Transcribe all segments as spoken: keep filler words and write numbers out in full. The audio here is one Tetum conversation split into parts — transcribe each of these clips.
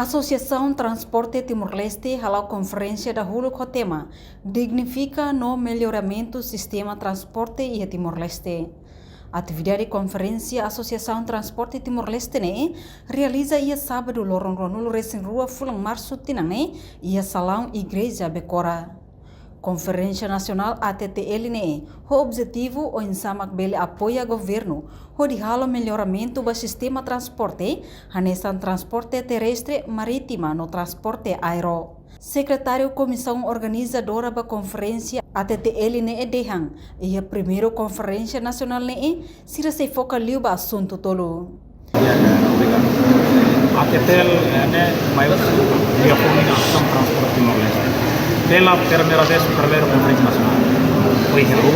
Asosiasaun Transporte Timor-Leste hala'o konferénsia dahuluk ho tema Dignifika no Melloramentu Sistema Transporte iha Timor-Leste. Atividade konferénsia Asosiasaun Transporte Timor-Leste ne'e realiza iha sábadu loron ruanulu resin rua fulan Marsu tinan ne'e iha salaun Igreja Becora. Konferénsia Nasionál A T T L ne'e ho objetivu oinsá mak bele apoia governu hodi halo melloramentu ba sistema transporte, hanesan transporte terrestre, marítima no transporte aéreu. Sekretáriu Komisaun Organizadora ba konferénsia A T T L ne'e dehan, iha primeiru konferénsia nasionál ne'e, sira sei foka liu ba asuntu tolu. A T T L, eh, ne'e mai husi Liafuan Asosiasaun Transporte Timor-Leste. Pela primeira vez, primeiru konferénsia nasionál. Foin hela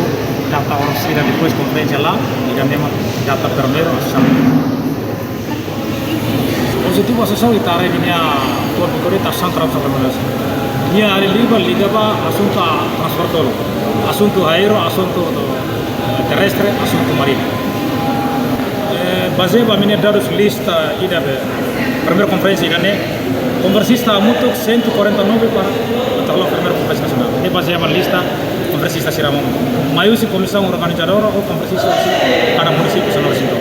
data oras ida depois konferénsia la, ida-ne'e mak data primeiru asosiasaun. Objetivu asosiasaun ita haree ninia core business ita Asosiasaun Transporte Timor-Leste. Nia haree liga, liga ba asuntu transporte tolu. Asuntu aéreu, asuntu, eh, terrestre, asuntu marítimu. Eh, bazeia ba ami-nia dadus lista ida be, primeiru konferénsia ida-ne'e, konferensista hamutuk cento e quarenta e nove para atu halo primeiru konferénsia nasionál. Ne'e bazeia ba lista konferensista sira mamuk. Mai husi komisaun organizadora ou konferensista husi kada munisípiu nasionál sira.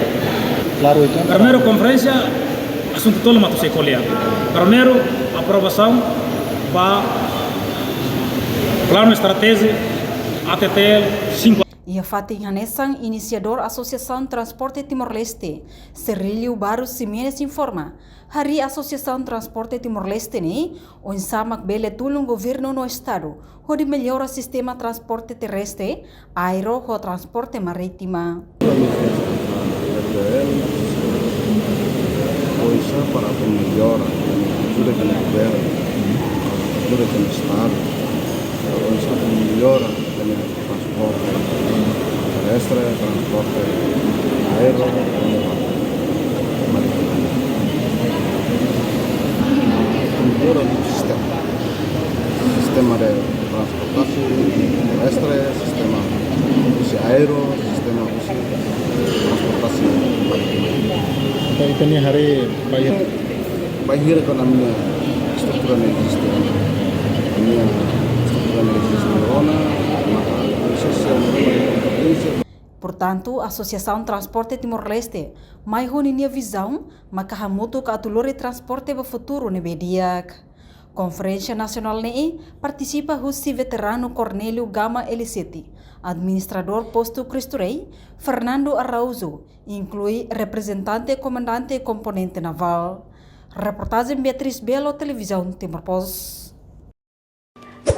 Klaru, entaun. Primeiru konferénsia, asuntu tolu mak atu sei ko'alia. Primeiru, aprovasaun ba planu estratéjiku A T T L cinco. Iha fatin hanesan, inisiadór Asosiasaun Transporte Timor-Leste, Serrilio Barros Ximenes informa, harii Asosiasaun Transporte Timor-Leste ne'e oinsá mak bele tulun governu no estadu hodi mellora sistema transporte terrestre, aéreu ho transporte marítima. Oinsá para atu mellora, ajuda governu, ajuda estadu, oinsá atu mellora transporte terrestre, transporte aéreu, marítimu. Melhora sistema. Sistema de transportasi terrestre, sistema husi aéreu, sistema husi transportasi marítimu. Ita, ita-nia haree baik. Bainhira kona ami-nia estrutura ne'e eziste. Ami-nia estrutura ne'e eziste ona, maka presiza kompeténsia. Portantu, Asosiasaun Transporte Timor-Leste mai ho ninia vizaun maka hamutuk atu lori transporte ba futuru ne'ebé di'ak. Konferénsia nasionál ne'e partisipa husi veteranu Cornélio Gama L sete, administradór postu Cristo Rei, Fernando Araújo, inklui reprezentante komandante komponente navál. Reportajen Beatriz Belo, Televizaun Timor Post.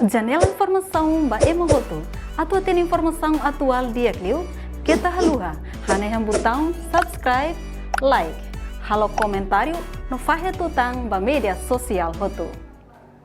Janela informasaun ba ema hotu. Atu hatene informasaun atuál di'ak liu, keta haluha hanehan butaun subscribe, like, halo komentáriu no fahe tutan ba média sosiál hotu.